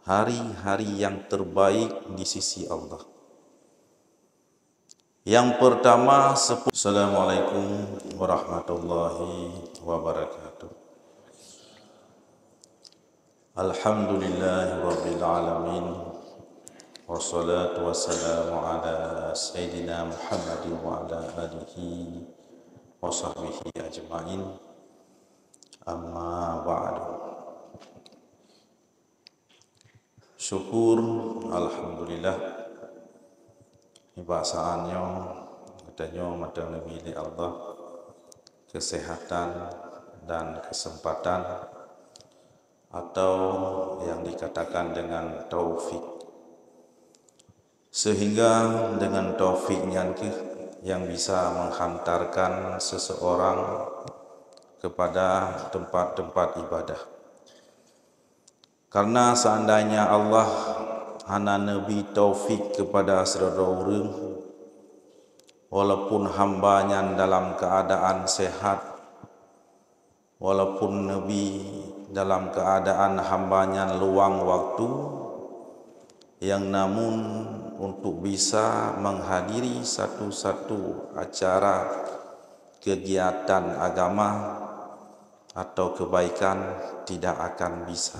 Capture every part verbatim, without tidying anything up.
hari-hari yang terbaik di sisi Allah. Yang pertama, sepu-, Assalamualaikum warahmatullahi wabarakatuh. Alhamdulillahirabbil alamin. Wassalatu wassalamu ala sayyidina Muhammadin wa ala alihi wa sahbihi ajmain. Amma ba'du. Syukur, alhamdulillah. Nibak saát nyoe, geutanyoe mantong neubri lé Allah kesehatan dan kesempatan, atau yang dikatakan dengan taufik. Sehingga dengan taufik nyan keuh yang bisa menghantarkan seseorang kepada tempat-tempat ibadah. Karena seandainya Allah hana neubri taufik kepada sidroe ureuëng, walaupun hamba nyan dalam keadaan sehat, walaupun neubri dalam keadaan hamba nyan luang waktu, yang namun untuk bisa menghadiri satu-satu acara kegiatan agama atau kebaikan, tidak akan bisa.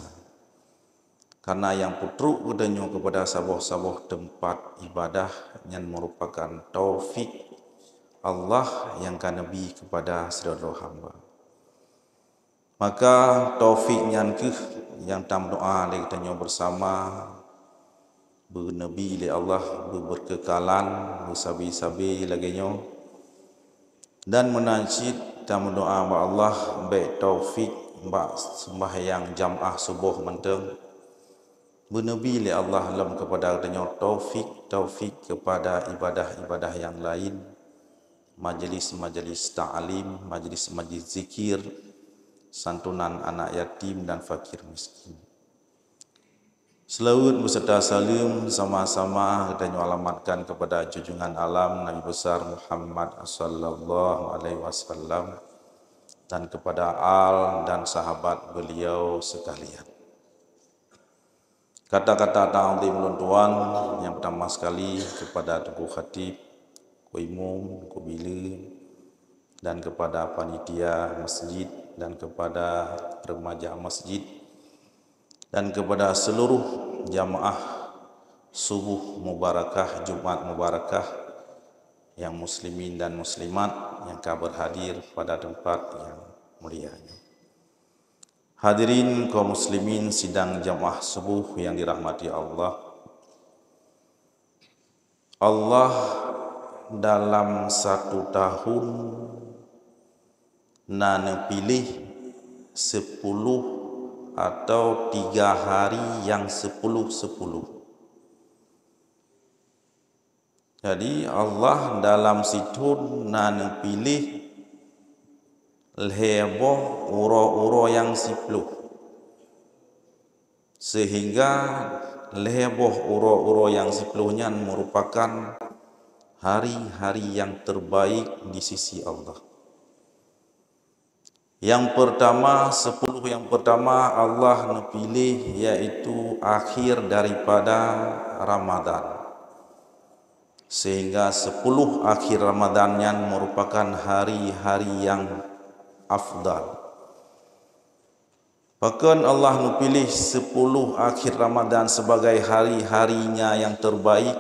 Karena nyang peutrok geutanyoe kepada saboh-saboh teumpat ibadah nyan merupakan taufik Allah nyang ka neubri kepada sidroe hamba. Maka taufik nyan keuh nyang tameudoa lé geutanyoe beusama, beuneubri lé Allah, beubeukeukalan, beusabe-sabe lagée nyoe. Dan meunan cit tameudoa bak Allah bék taufik bak seumbahyang jamaah suboh mantong. Beuneubri lé Allah lom kepada geutanyoe taufik, taufik kepada ibadah-ibadah nyang laén, majlis-majlis taklim, majlis-majlis zikir, santunan anak yatim dan fakir miskin. Seulaweuet beserta saleuem sama-sama geutanyoe alamatkan kepada junjungan alam Nabi Besar Muhammad sallallahu alaihi wasallam dan kepada al dan sahabat beliau sekalian. Kata-kata ta'zim ulôn tuan nyang pertama sekali kepada Teungku Khatib, Teungku Imum, Teungku Bileue, dan kepada panitia masjid dan kepada remaja masjid dan kepada seluruh jamaah subuh mubarakah, Jumat mubarakah yang muslimin dan muslimat yang ka berhadir pada tempat yang mulia ini. Hadirin kaum muslimin sidang jamaah subuh yang dirahmati Allah. Allah dalam satu tahun na neupiléh sepuluh atau tiga hari yang sepuluh-sepuluh. Jadi, Allah dalam sithon na neupiléh lhée boh uroe-uroe nyang siploh. Sehingga lhée boh uroe-uroe nyang siploh nyan merupakan hari-hari yang terbaik di sisi Allah. Yang pertama, sepuluh yang pertama Allah neupiléh, yaitu akhir daripada Ramadan. Sehingga sepuluh akhir Ramadan nyan merupakan hari-hari yang afdal. Pakon Allah neupiléh sepuluh akhir Ramadan sebagai hari-harinya yang terbaik?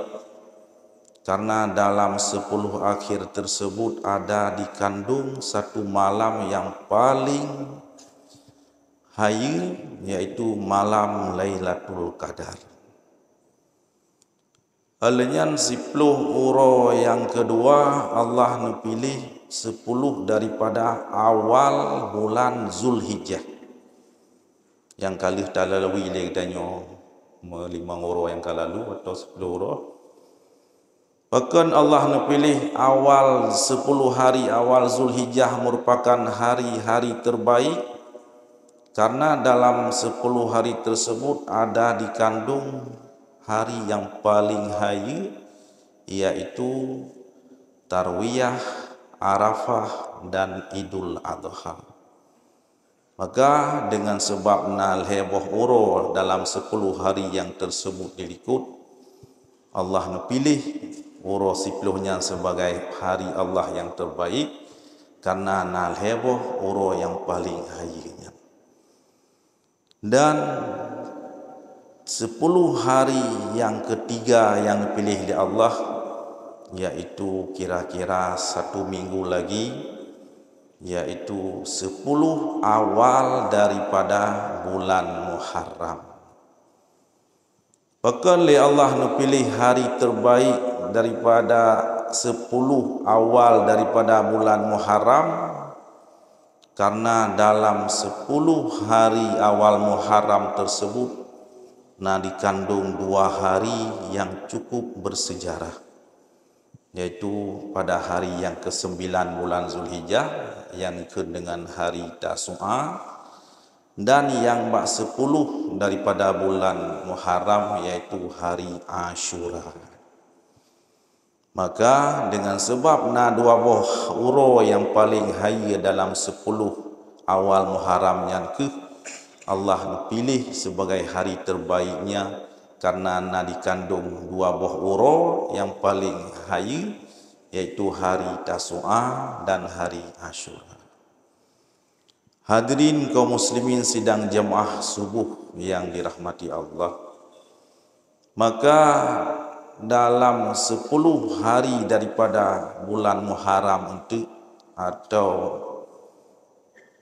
Karena dalam sepuluh akhir tersebut ada dikandung satu malam yang paling hayeue, yaitu malam Lailatul Qadar. Lheueh nyan siploh uroe nyang keudua Allah neupiléh sepuluh daripada awal bulan Zulhijjah. Nyang ka lheueh talalui lé geutanyoe meulimong uroe nyang ka lalu atau siploh uroe. Pakon Allah neupiléh awal sepuluh hari awal Zulhijjah merupakan hari-hari terbaik? Karena dalam sepuluh hari tersebut ada dikandung hari yang paling hayeue, yaitu Tarwiyah, Arafah, dan Idul Adha. Maka deungon sabab na lhée boh uroe dalam sepuluh hari nyang teuseubut di likot, Allah neupiléh uroe siploh nyan sibagai hari Allah nyang teubaik, kareuna na lhée boh uroe nyang paleng hayeue nyan. Dan sepuluh hari nyang keutiga nyang neupiléh lé Allah, yaitu kira-kira satu minggu lagi, yaitu sepuluh awal daripada bulan Muharram. Pakon lé Allah neupiléh hari teubaik daripada sepuluh awal daripada bulan Muharram? Kareuna dalam sepuluh hari awal Muharram teuseubut na dikandong dua hari nyang cukup beuseujarah, yaitu pada hari nyang keuseumbilan bulan Zulhijjah, nyang geukheun deungon hari Tasu'a, dan nyang bak sepuluh daripada bulan Muharram, yaitu hari Asyura. Maka, deungon sabab na dua boh uroe nyang paleng hayeue dalam sepuluh awal Muharram nyan kheueh Allah neupiléh sibagai hari teubaiknya, kareuna na dikandong dua boh uroe nyang paleng hayeue, yaitu hari Tasu'a dan hari Asyura. Hadirin kaum muslimin sidang jamaah subuh nyang dirahmati Allah. Maka dalam sepuluh hari daripada bulan Muharram eunteuk atau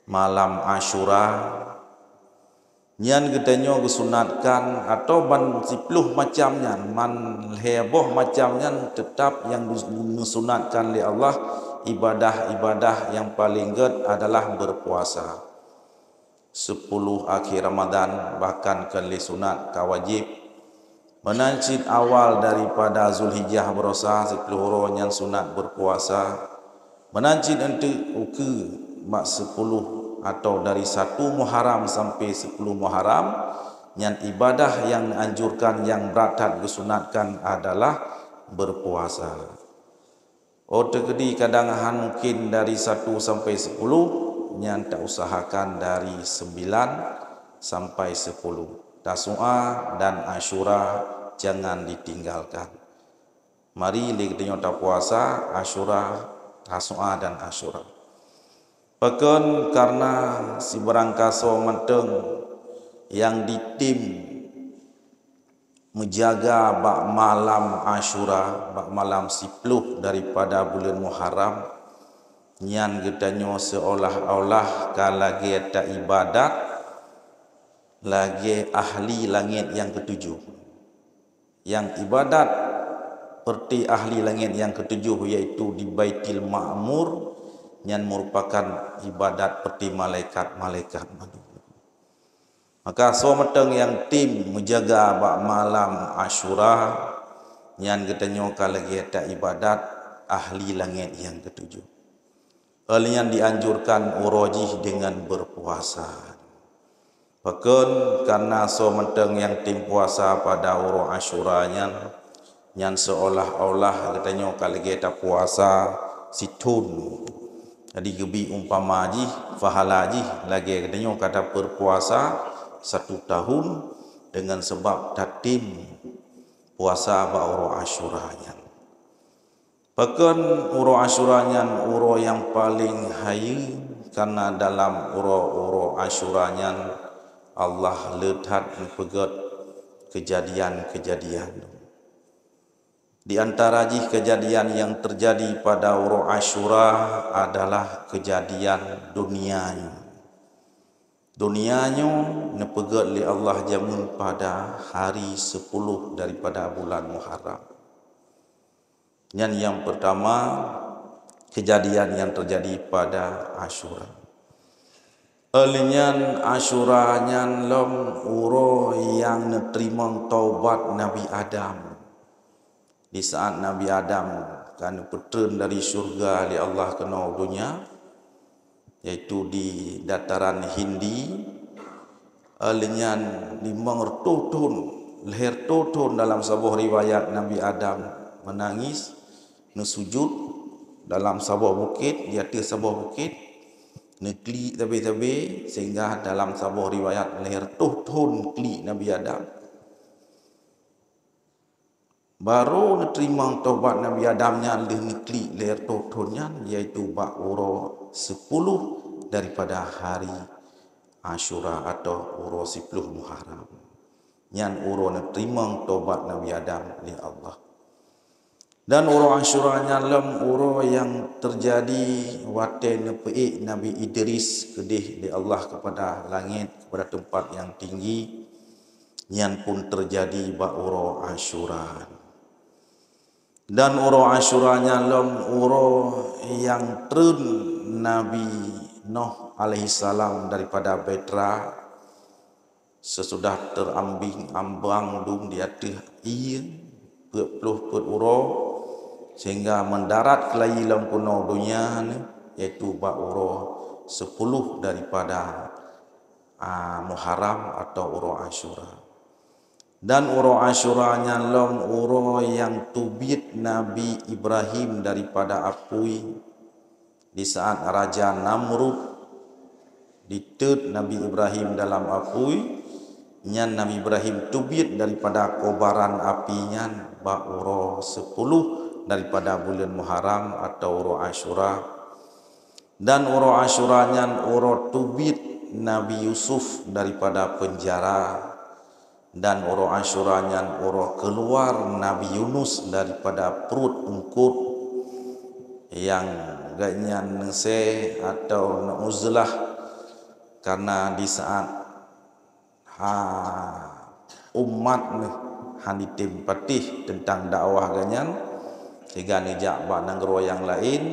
malam Asyura, nyan geutanyoe geusunatkan, atau ban siploh macam nyan, man lhée boh macam nyan, teutab nyang geusunatkan lé Allah, ibadah-ibadah nyang paleng gét adalah beupuasa. Sepuluh akhé Ramadhan bahkan kon lé sunat, ka wajéb. Meunan cit awal daripada Zulhijjah baroesa siploh uroe nyan sunat beupuasa. Meunan cit eunteuk ukeue bak sepuluh atau dari satu Muharram sampai sepuluh Muharram, nyan ibadah nyang neuanjurkan nyang brat that geusunatkan adalah beupuasa. Oh teukeudi kadang hán mungken dari satu sampai sepuluh, nyan tausahakan dari sembilan sampai sepuluh. Tasu'a dan Asyura jangan ditinggalkan. Mari lé geutanyoe tapuasa Asyura, Tasu'a dan Asyura. Pakon? Kareuna sibarang kasoe mantong nyang ditem meujaga bak malam Asyura, bak malam siploh daripada buleuen Muharram, nyan geutanyoe seuolah-olah ka lagée taibadat lagée ahli langét nyang keutujoh. Nyang ibadat peureuté ahli langét nyang keutujoh, yaitu di Baitul Ma'mur, nyan meurupakan ibadat peureuté malaikat-malaikat mandum. Maka soe mantong nyang tem meujaga bak malam Asyura, nyan geutanyoe ka lagée taibadat ahli langét nyang keutujoh. Óh lheueh nyan dianjurkan uroe jih deungon beupuasa. Pakon? Kareuna soe mantong nyang tem puasa pada uroe Asyura nyan, nyan seuolah-olah geutanyoe ka lagée tapuasa sithon. Jadi geubi umpama jih, pahala jih lagée geutanyoe ka tapeupuasa satu tahun deungon sabab tatem puasa bak uroe Asyura nyan. Pakon uroe Asyura nyan uroe nyang paleng hayeue? Kareuna dalam uroe-uroe Asyura nyan Allah le that neupeugét keujadian-keujadian. Di antara jih keujadian nyang teujadi pada uroe Asyura adalah keujadian dunia nyoe. Dunia nyoe neupeugét lé Allah jameun pada hari siploh daripada bulan Muharram. Nyan nyang peurtama, keujadian nyang teujadi pada Asyura. Óh lheueh nyan Asyura nyan lom uroe nyang neuteurimong taubat Nabi Adam. Di saat Nabi Adam ka neupeutreun dari syeuruga lé Allah keunoe u donya, yaitu di dataran Hindi, óh lheueh nyan limong reutôh thon, lhée reutôh thon dalam saboh riwayat Nabi Adam meunangis, neusujut dalam saboh bukét, di ateueh saboh bukét. neuklik sabe-sabe, sehingga dalam saboh riwayat lhèe reutôh thon klik Nabi Adam. Barô neuteurimong tobat Nabi Adam nyan lheueh neuklik lhèe reutôh thon nyan, yaitu bak uroe siploh daripada hari Asyura atau uroe siploh Muharram. Nyan uroe neuteurimong tobat Nabi Adam lé Allah. Dan uroe Asyura nyan lom uroe nyang teujadi watèe neupeuék Nabi Idris keudeh lé Allah keupada langèt, keupada teumpat nyang tinggi, nyan pun teujadi bak uroe Asyura. Dan uroe Asyura nyan lom uroe nyang treun Nabi Nuh alaihissalam daripada bahtera, seusudah teuambang-ambang dum di ateueh ié peuet ploh peuet uroe, sehingga meudarat keulayi lom keunoe donya nyoe, yaitu bak uroe siploh daripada, a, Muharram atau uroe Asyura. Dan uroe Asyura nyan lom uroe nyang teubiet Nabi Ibrahim daripada apui, di saat Raja Namrud diteuet Nabi Ibrahim dalam apui, nyan Nabi Ibrahim teubiet daripada kobaran api nyan bak uroe siploh daripada buleuen Muharram atau uroe Asyura. Dan uroe Asyura nyan uroe teubiet Nabi Yusuf daripada peunjara. Dan uroe Asyura nyan uroe keuluwa Nabi Yunus daripada pruet eungkôt nyang gobnyan neusé atau neuuzlah, karna di saat, ha, umat neuh hana jitem patéh teuntang dakwah gobnyan, sehingga neujak bak nanggroe nyang laén,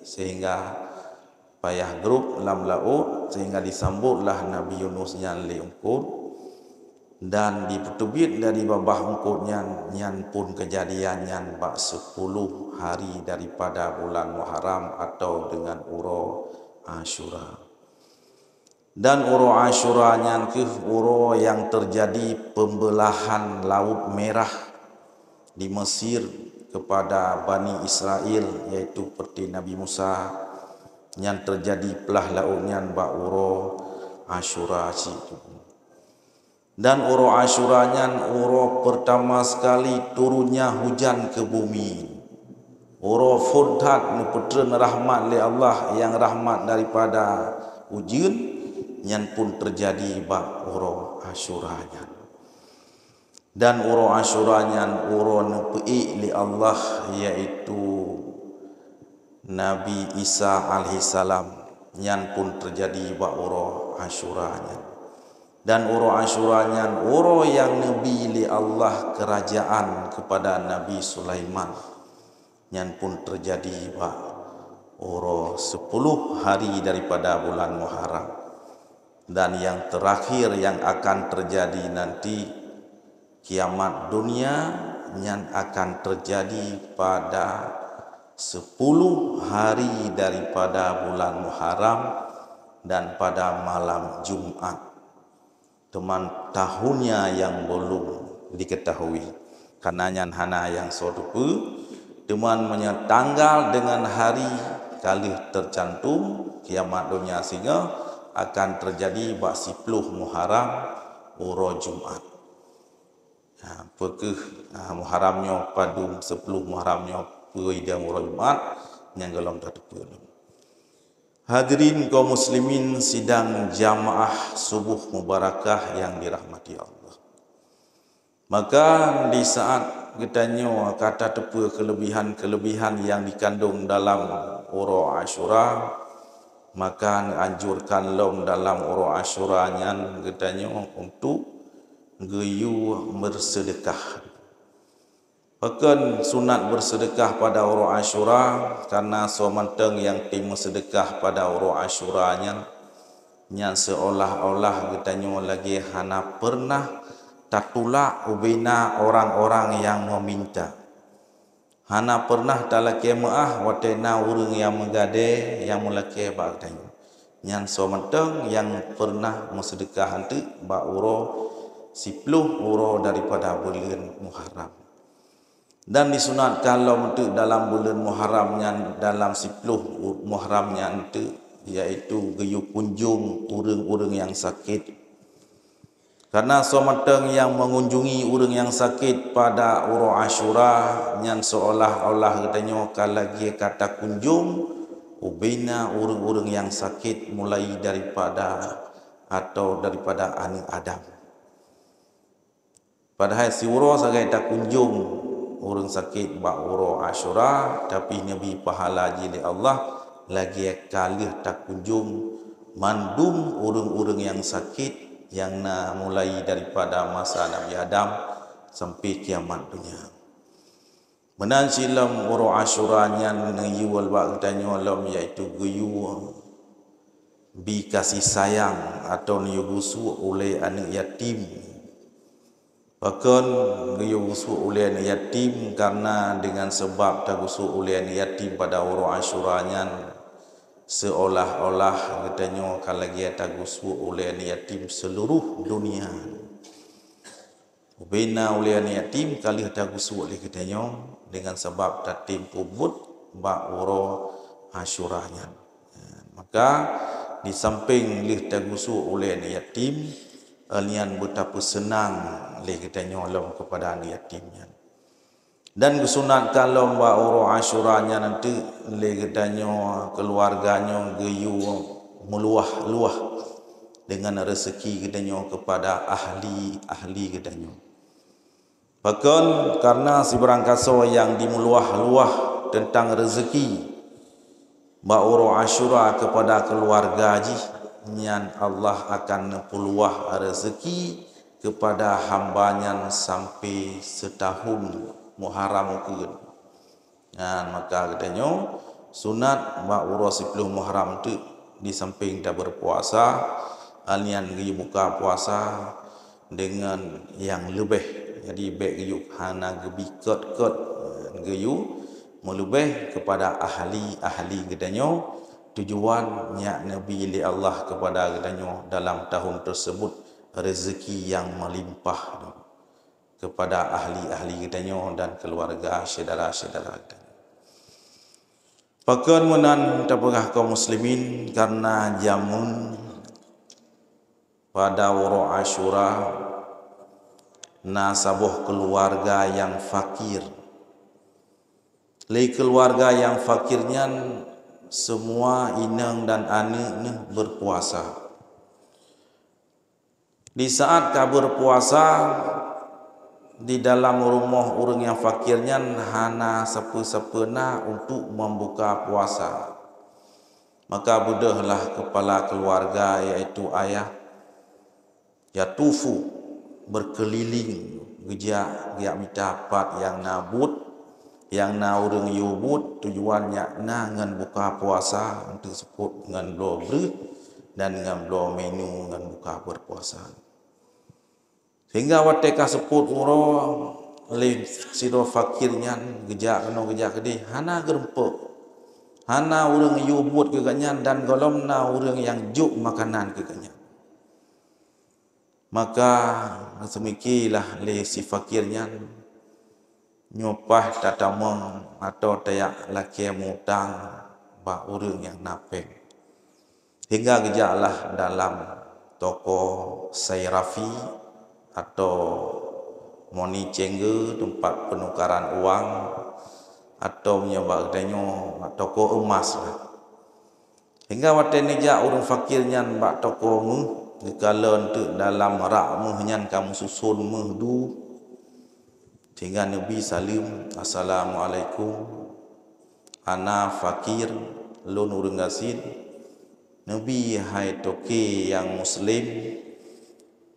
sehingga payah grob lam laôt, sehingga jisambotlah Nabi Yunus nyan lé eungkôt, dan jipeuteubiet dari babah eungkôt nyan. Nyan pun keujadian nyan bak siploh hari daripada bulan Muharram atau deungon uroe Asyura. Dan uroe Asyura nyan kheueh uroe nyang teujadi peubeulahan Laôt Mirah di Mesir keupada Bani Israel, yaitu peureuté Nabi Musa, nyan teujadi peulaih laôt nyan bak uroe Asyura cit. Dan uroe Asyura nyan uroe peurtama sekali turunnya hujan keu bumi. Uroe phon that neupeutreun rahmat lé Allah nyang rahmat daripada ujeuen, nyan pun teujadi bak uroe Asyura nyan. Dan uroe Asyura nyan uroe neupeuék lé Allah, yaitu Nabi Isa alaihissalam, nyan pun teujadi bak uroe Asyura nyan. Dan uroe Asyura nyan uroe nyang neubi lé Allah keurajeuen keupada Nabi Sulaiman, nyan pun teujadi bak uroe siploh hari daripada bulan Muharram. Dan nyang teurakhir nyang akan teujadi nanti, kiamat dunia, nyan akan teujadi pada siploh hari daripada bulan Muharram dan pada malam Jumat. Teuma tahunnya nyang belum diketahui, karna nyan hana nyang soe teupeue. Teuma meunyoe tanggal deungon hari ka lheueh teucantum, kiamat dunia singoh akan teujadi bak siploh Muharram, uroe Jumat. Ha, peu kheueh, ha, Muharram nyoe padum, siploh Muharram nyoe peue idong uroe Jumat, nyang gohlom tateupeue lom. Hadirin kaum muslimin sidang jamaah subuh mubarakah nyang dirahmati Allah. Maka di saat geutanyoe ka tateupeue keuleubihan-keuleubihan nyang dikandong dalam uroe Asyura, maka neuanjurkan lom dalam uroe Asyura nyan geutanyoe untuk geuyue meuseudeukah. Pakon sunat beuseudeukah pada uroe Asyura? Karna soe mantong nyang tem meuseudeukah pada uroe Asyura nyan, nyan seuolah-olah geutanyoe lagée hana peureunah tatulak ubena orang-orang nyang meuminta. Hana peureunah talakée meuáh watée na ureuëng nyang meugadée nyang meulakée bak geutanyoe. Nyan soe mantong nyang peureunah meuseudeukah anteuk bak uroe siploh uroe daripada buleuen Muharram. Dan disunatkan lom teuk dalam buleuen Muharram nyan, dalam siploh u-, Muharram nyan teuk, yaitu geuyue kunjong ureuëng-ureuëng nyang sakét. Karena soe mantong nyang mengunjungi ureuëng nyang sakét pada uroe Asyura, nyan seolah-olah geutanyoe ka lagée ka takunjong ubena ureuëng-ureuëng nyang sakét mulai daripada atau daripada aneuëk Adam. Padahai siuroe sagai takunjong ureuëng sakét bak uroe Asyura, tapi neubri pahala jih lé Allah lagée ka lheueh takunjong mandum ureuëng-ureuëng nyang sakét nyang na mulai daripada masa Nabi Adam sampai kiamat donya. Meunan cit lom uroe Asyura nyan neuyue bak geutanyoe lom, yaitu geuyue bi kasih sayang atau neuyue gusuk ulée aneuëk yatim. Pakon geuyue gusuk ulée aneuëk yatim? Karena dengan sebab tagusuk ulée aneuëk yatim pada uroe Asyura nyan, seolah-olah geutanyoe ka lagée tagusuk ulée aneuëk yatim seluruh dunia. Ubena ulée aneuëk yatim ka lheueh tagusuk lé geutanyoe dengan sabab tatem peubuet bak uroe Asyura nyan. Maka, di sampéng lheueh tagusuk ulée aneuëk yatim, nyan beutapeuseunang lé geutanyoe lom keupada aneuëk yatim nyan. Dan geusunatkan lom bak uroe Asyura nyan teuk lé geutanyoe keuluwarga nyoe geuyue meuluwah-luwah deungon reuzeuki geutanyoe keupada ahli-ahli geutanyoe. Pakon? Karena sibarang kasoe nyang jimeuluwah-luwah teuntang reuzeuki bak uroe Asyura keupada keuluwarga jih, nyan Allah akan neupeuluwah reuzeuki keupada hamba nyan sampai seutahun Muharram ukeuen. Nyan maka geutanyoe sunat bak uroe siploh Muharram teuk di sampéng tabeurpuasa, nyan geuyue buka puasa deungon nyang leubeh. Jadi, bék geuyue hana geubi kot-kot, geuyue meuleubeh keupada ahli-ahli geutanyoe. Tujuan nyak neubi lé Allah keupada geutanyoe dalam tahun teuseubut reuzeuki nyang meulimpah keupada ahli-ahli geutanyoe dan keuluwarga syedara-syedara geutanyoe. Pakon meunan tapeugah kaum muslimin? Karena jameun pada uroe Asyura na saboh keuluwarga nyang fakir. Lé keuluwarga nyang fakir nyan, seumua inong dan aneuëk neuh beurpuasa. Di saat ka beurpuasa, di dalam rumoh ureuëng nyang fakir nyan hana sapeue-sapeue na untuk membuka puasa. Maka beudôhlah keupala keuluwarga, yaitu ayah, yatufu, beurkeulileng, geujak, geujak mita pat nyang na buet, nyang na ureuëng yue buet, tujuan nyak na ngon buka puasa, untuk seupôt ngon bloe breueh dan ngon bloe menu ngon buka beurpuasa. Sehingga watée ka seupôt uroe lé sidroe fakir nyan geujak keunoe geujak keudeh, hana geurumpok, hana ureuëng yue buet keu gobnyan dan gohlom na ureuëng nyang jok makanan keu gobnyan. Maka geuseumikélah lé si fakir nyan, nyoe paih tatamong atau tajak lakée mutang bak ureuëng nyang na péng. Hingga geujaklah dalam toko Sairafi atau money changer, teumpat peunukaran uang, atau meunyoe bak geutanyoe, toko emas lah. Hingga watée neujak ureuëng fakir nyan bak toko méuh, geukalon teuk dalam rak méuh nyan ka meususon méuh du. Sehingga neubi saleuem, "Assalamualaikum, ana fakir, lôn ureuëng gasien." Neubi, "Hai toke nyang muslim,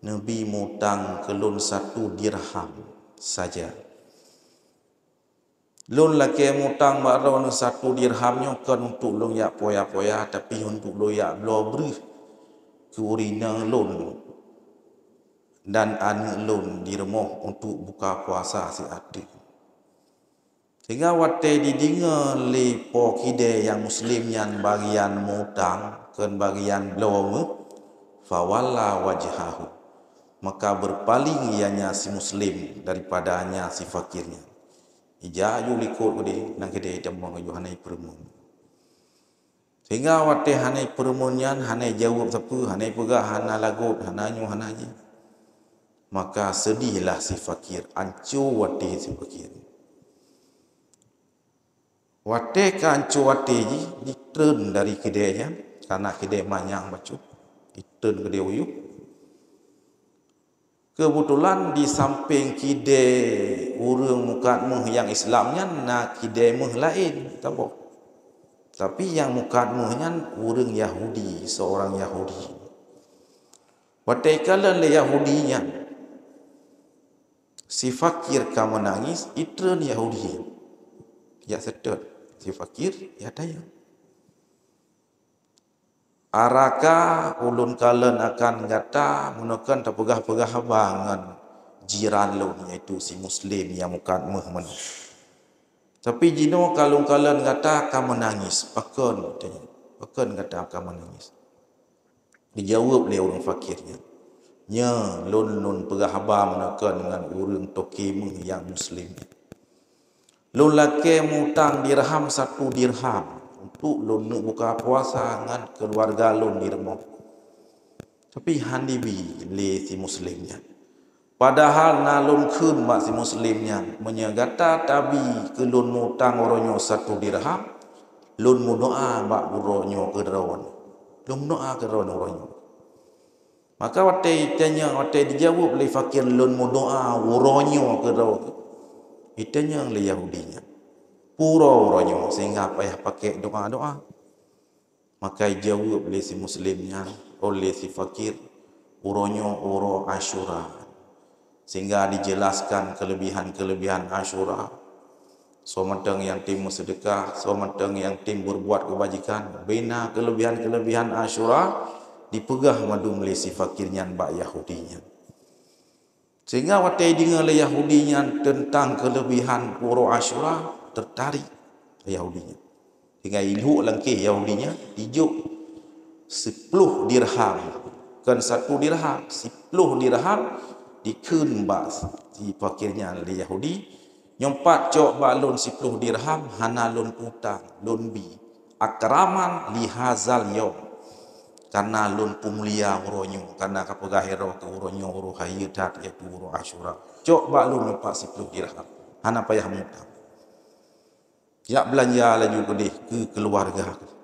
neubi mutang keu lôn satu dirham saja." Lôn lakée mutang bak droeneuh satu dirham nyoe kon untuk lôn jak poya-poya, tapi untuk lôn jak bloe breueh keu ureuëng inong lôn dan aneuëk lôn di rumoh untuk buka puasa siat teuk. Sehingga watée jideungoe lé po kidée nyang muslim nyan bagian mutang kon bagian bloe méuh, fawalla wajhahu, maka beurpaléng ia nya si muslim daripada nya si fakir nyan. Ija aju likot udeh, nang keudeh teumong aju hana ipeureumeun. Sehingga watée hana peureumeun nyan, hana jaweueb sapeue, hana peugah, hana lagot, hana nyoe, hana jih. Maka seudihlah si fakir, anco watée si fakir. Watée ka anco watée jih, jitreun dari keudée nyan, karena keudée manyang bacut, jitreun keudée u yup. Keubeutulan di sampéng keudée ureuëng mukat méuh nyang Islam nyan na keudée méuh laén saboh. Tapi nyang mukat méuh nyan ureuëng Yahudi, seurang Yahudi. Watée ikalon lé Yahudi nyan, si fakir ka meunangis, itreun Yahudi. Jak seutôt si fakir, jak tanyong. Araka ulôn kalon akan gata, meunoe kan tapeugah-peugah haba ngon jiran lôn, yaitu si Muslim nyang mukat méuh meunoe. Tapi jinoe ka lôn kalon gata ka meunangis. Pakon, pakon gata ka meunangis? Dijaweueb lé ureuëng fakir nyan, "Nyoe lôn, lôn peugah haba meunoe kan ngon ureuëng toke méuh nyang Muslim nyan. Lôn lakée mutang dirham satu dirham untuk lôn neuk buka puasa ngon keuluwarga lôn di rumoh. Tapi hana jibi lé si Muslim nyan. Padahai na lôn kheun bak si Muslim nyan, 'Meunyoe gata tabi keu lôn mutang uroe nyoe satu dirham, lôn meudoá bak uroe nyoe keu droeneuh. Lôn meudoá keu droeneuh uroe nyoe.' Maka watée itanyong, watée dijaweueb lé fakir, 'Lôn meudoá uroe nyoe keu droe,' itanyong lé Yahudi nyan, 'Peue uroe nyoe sehingga payah pakék doá-doá?' Maka ijaweueb lé si Muslim nyan, oh lé si fakir, 'Uroe nyoe uroe Asyura.' Sehingga dijelaskan kelebihan-kelebihan Asyura. Soe mantong nyang tem meuseudeukah, soe mantong nyang tem berbuat kebajikan, bina kelebihan-kelebihan Asyura, dipeugah mandum lé si fakir nyan bak Yahudi nyan. Sehingga watée ideungoe lé Yahudi nyan teuntang kelebihan uroe Asyura, teutarik Yahudi nyan. Sehingga ilhok langkée Yahudi nyan, ijok siploh dirham, kon satu dirham, siploh dirham dikheun bak si fakir nyan lé Yahudi, "Nyoe pat cok bak lôn siploh dirham, hana lôn peutang, lôn bi. Akraman lihazal yaum, karena lôn peumulia uroe nyoe, karena kapeugah droe keu uroe nyoe uroe hayeu that, yaitu uroe Asyura. Cok bak lôn nyoe pat siploh dirham, hana payah mutang." Jak beulanja laju keudeh keu keuluwarga.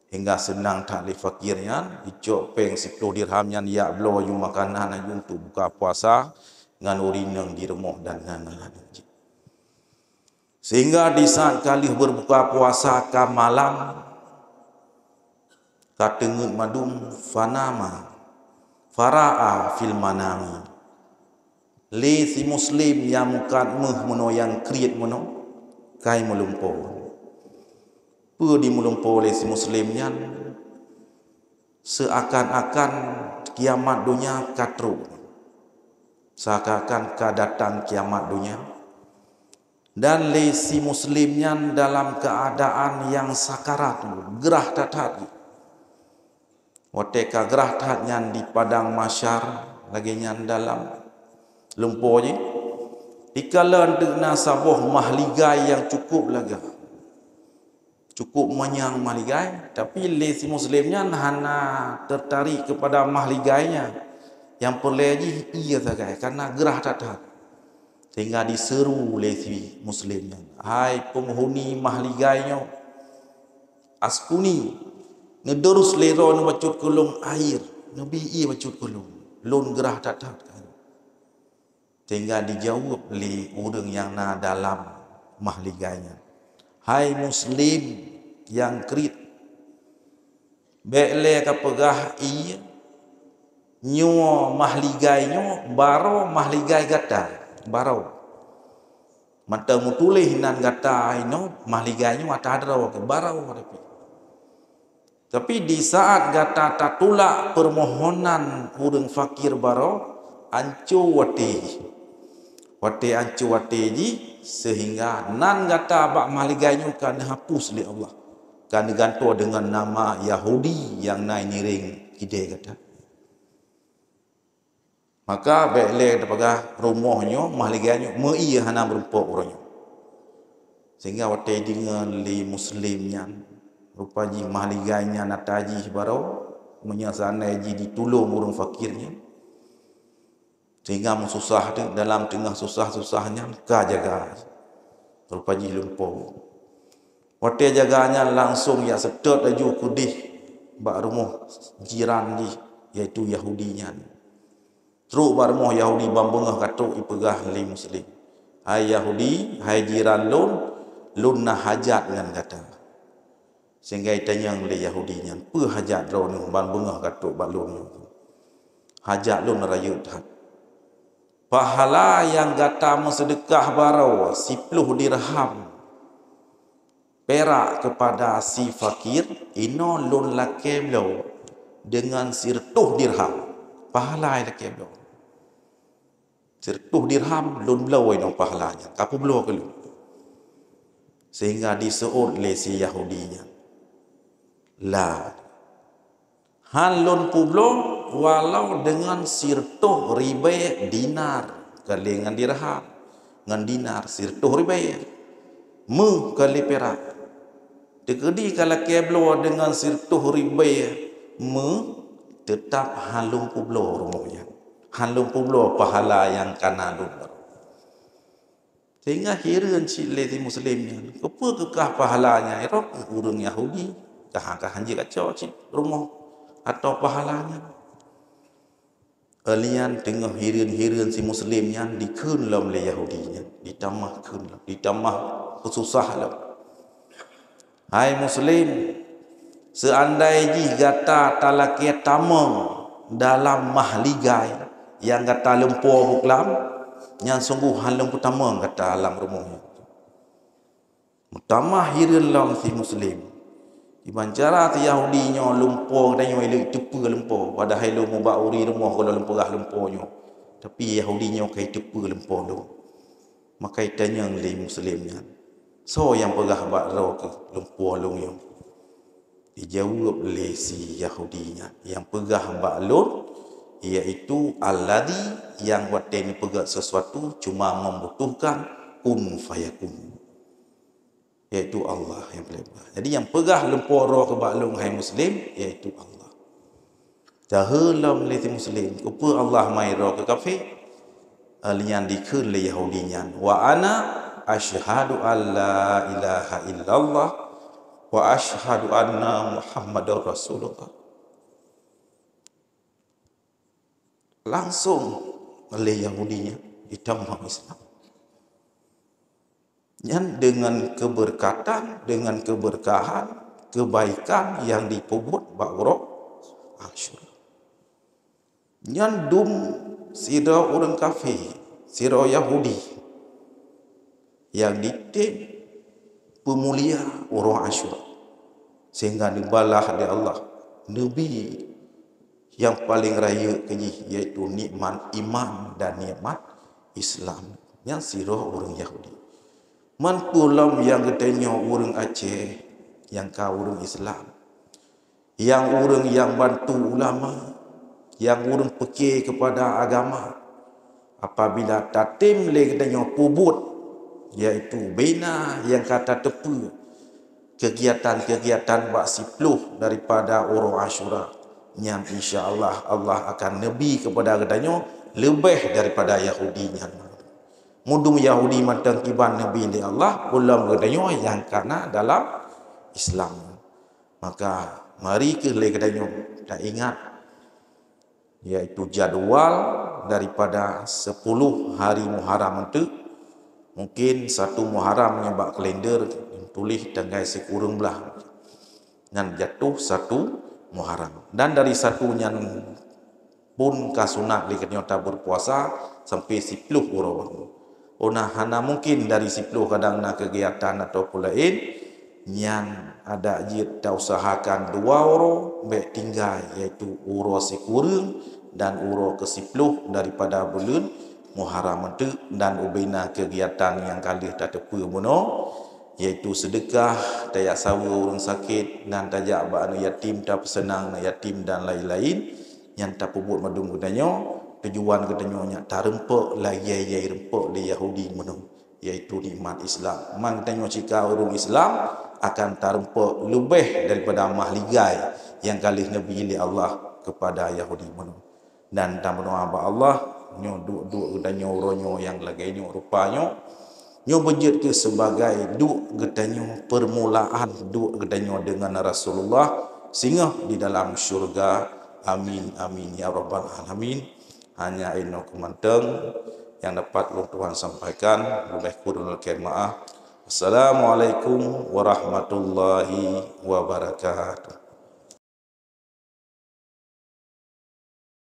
Hingga seunang that lé fakir nyan, icok péng siploh dirham nyan jak bloe laju makanan laju untuk buka puasa ngon ureuëng inong di rumoh dan ngon aneuk jih. Sehingga di saat ka lheueh berbuka puasa ka malam, ka teungeut mandum, fanama, fara'a fil manami. Lé si Muslim nyang mukat méuh meunoe nyang kriet meunoe, kai meulumpoe. Peue dimeulumpoe lé si Muslim nyan? Seuakan-akan kiamat donya ka trok. Seuakan-akan ka datang kiamat donya. Dan lé si Muslim nyan dalam keuadaan nyang sakarat, grah that-that. Watée ka grah that nyan di padang mahsyar, lagée nyan dalam lumpoe jih, ikalon teuk na saboh mahligai nyang cukup lagak, cukup manyang mahligai, tapi lé si Muslim nyan hana teutarik keupada mahligai nyan. Nyang peureulée jih ié sagai, karena grah that-that. Sehingga diseuru lé si Muslim nyan, "Hai peunghuni mahligai nyoe, askuni, neudurus lé droeneuh bacut keu lôn air, neubi ié bacut keu lôn, lôn grah that-that." Sehingga dijaweueb lé ureuëng nyang na dalam mahligai nyan, "Hai Muslim nyang kriet, bék lé kapeugah ié, nyoe mahligai nyoe baroe mahligai gata, baroe. Mantong meutuléh nan gata inoe mahligai nyoe ata droe, baroe tapi. Tapi di saat gata tatulak peumohonan ureuëng fakir baroe, anco watée jih. Watée anco watée jih, sehingga nan gata bak mahligai nyoe ka neuhapus lé Allah, ka neugantoe deungon nama Yahudi nyang na nireng kidée gata." Maka bék lé tapeugah rumoh nyoe, mahligai nyoe, meu ié hana meurumpok uroe nyoe. Sehingga watée deungoe lé Muslim nyan, Rupa jih mahligai nyan ata jih baroe, meunyoe seandai jih jitulông ureuëng fakir nyan. Sehingga meususah teuh, dalam teungoh susah-susah nyan ka jaga. Rupa jih lumpoe. Watée jaga nyan langsong jak seutôt laju keudeh bak rumoh jiran jih, yaitu Yahudi nyan. Trok bak rumoh Yahudi ban beungoh ka trok, ipeugah lé Muslim, "Hai Yahudi, hai jiran lôn, lôn na hajat ngon gata." Sehingga itanyong lé Yahudi nyan, "Peue hajat droeneueh ban beungoh ka trok bak lôn nyoe?" "Hajat lôn rayeuk that. Pahala nyang gata meuseudeukah baroe siploh dirham perak keupada si fakir, inoe lôn lakée bloe deungon sireutôh dirham." Pahala lakée bloe. Sireutôh dirham lôn bloe inoe pahala nyan, ka peubloe keu lôn. Sehingga diseuôt lé si Yahudi nyan, "La, hán lôn peubloe walau deungon sireutôh ribée dinar." Ka lé ngon dirham, ngon dinar sireutôh ribée. Méuh ka lé pirak. Teukeudi ka lakée bloe deungon sireutôh ribée méuh, teutab hán lôn peubloe rumoh nyan. Hán lôn peubloe pahala nyang ka na lôn baroe. Sehingga hireuen cit lé si Muslim nyan, "Keupeue keukah pahala nyan? Roh kheueh ureuëng Yahudi, ka han jeuet kacok cit rumoh atau pahala nyan." Lheueh nyan teungoh hireuen-hireuen si Muslim nyan dikheun lom lé Yahudi nyan, ditamah kheun lom, ditamah peususah lom. "Hai Muslim, seandai jih gata talakée tamong dalam mahligai nyang gata lumpoe buklam, nyan sunggoh hán lôn peutamong gata lam rumoh nyoe." Meutamah hireuen lom si Muslim. Kiban cara si Yahudi nyoe lumpoe geutanyoe ilée iteupeue lumpoe, padahai lôn mubak uri rumoh gohlom lôn peugah lumpoe nyoe. Tapi Yahudi nyoe ka iteupeue lumpoe lôn. Maka itanyong lé Muslim nyan, "Soe nyang peugah bak droe keuh lumpoe lôn nyoe?" Dijaweueb lé si Yahudi nyan, "Nyang peugah bak lôn, yaitu alladzi, nyang watée neupeugét sesuatu cuma membutuhkan kun fayakun, yaitu Allah nyang paleng peugah." Jadi nyang peugah lumpoe droe keu bak lôn, hai Muslim, yaitu Allah. Taheun lom lé si Muslim, "Keupeue Allah mai droe keu kafé?" Lheueh nyan dikheun lé Yahudi nyan, "Wa ana asyhadu an la ilaha illallah wa asyhadu anna Muhammadar Rasulullah." Langsong lé Yahudi nyan jitamong Islam. Nyan deungon keubeurkatan, deungon keubeurkahan, keubaikan nyang jipeubuet bak uroe Asyura. Nyan dum sidroe ureuëng kafé, sidroe Yahudi nyang jitem peumulia uroe Asyura, sehingga neubalah lé Allah neubi nyang paleng rayeuk keu jih, yaitu nikmat iman dan nikmat Islam. Nyan sidroe ureuëng Yahudi. Man peue lom nyang geutanyoe ureuëng Aceh nyang ka ureuëng Islam, nyang ureuëng nyang bantu ulama, nyang ureuëng peuke keupada agama, apabila tatem lé geutanyoe peubuet, yaitu bina nyang ka tateupeue, keugiatan-keugiatan bak siploh daripada uroe Asyura, nyan insya Allah, Allah akan neubi keupada geutanyoe leubeh daripada Yahudi nyan. Meudum Yahudi mantong kiban neubi lé Allah, ulôn geutanyoe nyang ka na dalam Islam. Maka mari kheueh lé geutanyoe taingat, yaitu jadwal daripada sepuluh hari Muharram eunteuk. Mungkin satu Muharram nyoe bak kalender tuléh tanggai sikureueng blaih, nyan jatuh satu Muharram. Dan dari satu nyan pun ka sunat lé geutanyoe tabeurpuasa sampai siploh uroe. Ona hana mungkin dari siploh kadang na keugiatan ataupun laén, nyan adak jeuet tausahakan dua uroe bék tinggai, yaitu uroe sikureueng dan uroe keusiploh daripada buleuen Muharram eunteuk, dan ubena keugiatan nyang ka lheueh tateupeue bunoe, yaitu seudeukah, tajak saweue ureuëng sakét, dan tajak bak aneuk yatim tapeuseunang aneuk yatim dan laén-laén. Nyan tapeubuet mandum geutanyoe, tujuan geutanyoe nyak tareumpok lagée-lagée reumpok lé Yahudi meunong. yaitu nikmat Islam. Man geutanyoe cit ka ureuëng Islam akan tareumpok leubeh daripada mahligai nyang ka lheueh neubri lé Allah keupada Yahudi bunoe. Dan tameudoá bak Allah, nyoe duek-duek geutanyoe uroe nyoe nyang lagée nyoe rupa nyoe, nyoe beujeuet keu sebagai duek geutanyoe, peurmulaan duek geutanyoe deungon Rasulullah singoh di dalam syurga. Amin, amin, ya rabbal alamin. Hanya inoe keumantong nyang dapat ulôn tuan sampaikan, leubeh kureueng lakée maaf. Assalamualaikum warahmatullahi wabarakatuh.